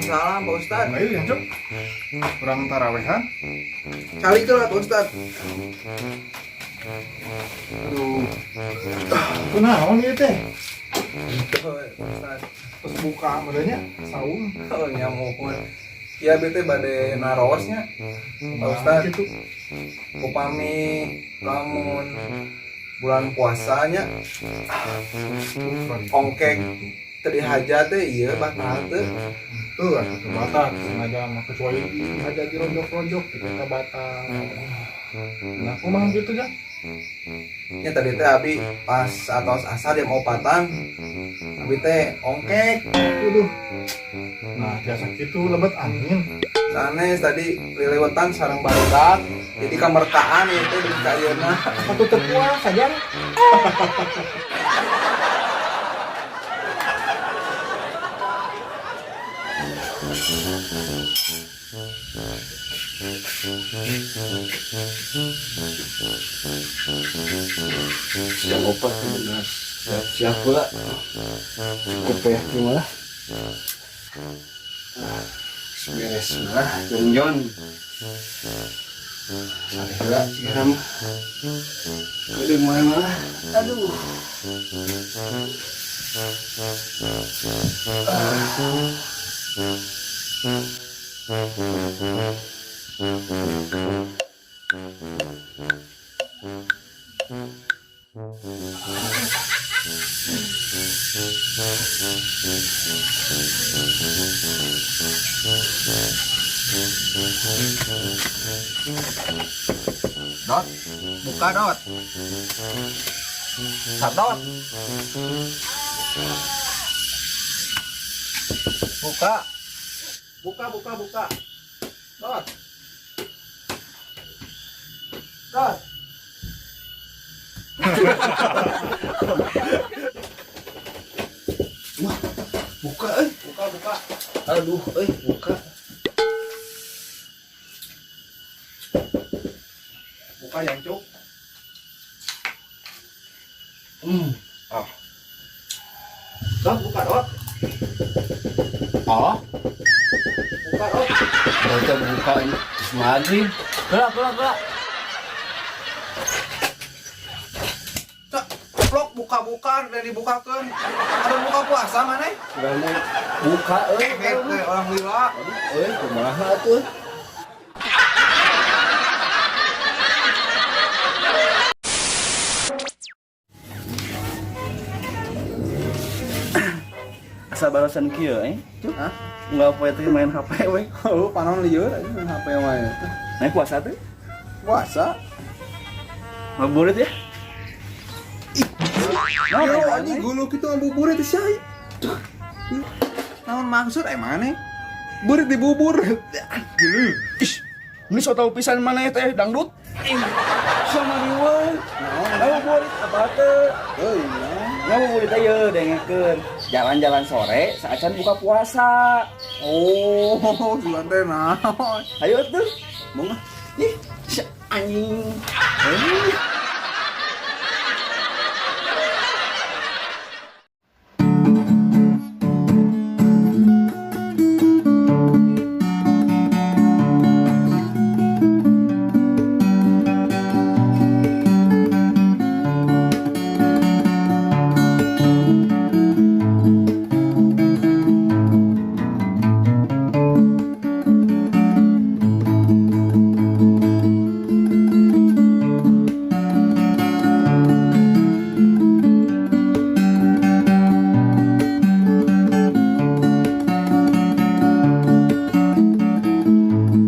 Waalaikumsalam Pak Ustad. Ayo ya, Cuk. Urang tarawehan. Kali ke lah Pak Ustad. Aduh. Kunaon ieu teh? Pak Ustad. Terus buka merenya saum. Oh, nya mohon. Ya bete bade narosnya. Pak Ustad. Gitu. Upami lamun bulan puasanya ongkek teu dihaja teh ieu batal teu. Tuh, atuh teu batal sengaja mah kecuali dihaja dironjok-ronjok gitu kita batal. Nah, kumaha gitu ya? Nya tadi teh abi pas atos asar jam 4-an abi teh ongkek. Aduh. Nah, biasa gitu lebet angin. Sanes tadi liliwetan sareng barudak jadi kamerkaan ieu teh di ka ayeuna. Satu teu puasa jang. Jam 4 benar. Siap-siap pula. Cukup ya cuma lah. Beres lah, Jon Jon. Sare heula sekarang mah. Udah mulai malah. Aduh. Dot, buka dot. Sadot. Buka. Buka, buka, buka. Dot. Dot. Wah, buka euy. Buka, buka. Aduh, euy, buka. Buka yang cuk. Ah. Dot, buka dot. Oh, Buka dot. baca buka ini. Terus maghrib. Gelap, gelap, gelap. Cak, goblok buka-buka dan dibukakeun. Ada buka puasa mana? Udah mau buka euy. Teh orang lila. Aduh, euy, kumaha atuh? Asa balasan kieu eh? Cuk. Hah? Enggak poe teh main HP we. Oh, panon lieur aja main HP wae. Naik puasa tuh? Puasa. Ngabuburit ya? Nah, yo anjing gulu kitu ngabuburit teh sia. Naon maksud emang maneh? Burit dibubur. Gulu. Ih, ini so tau pisan maneh teh dangdut. Sama riweuh. Naon? Ngabuburit apa teh? Euy, naon? Ngabuburit teh yeuh dengekeun. Jalan-jalan sore saacan buka puasa. Oh, jualan teh naon? Ayo tuh. Mong. Ih, si anjing. Eh.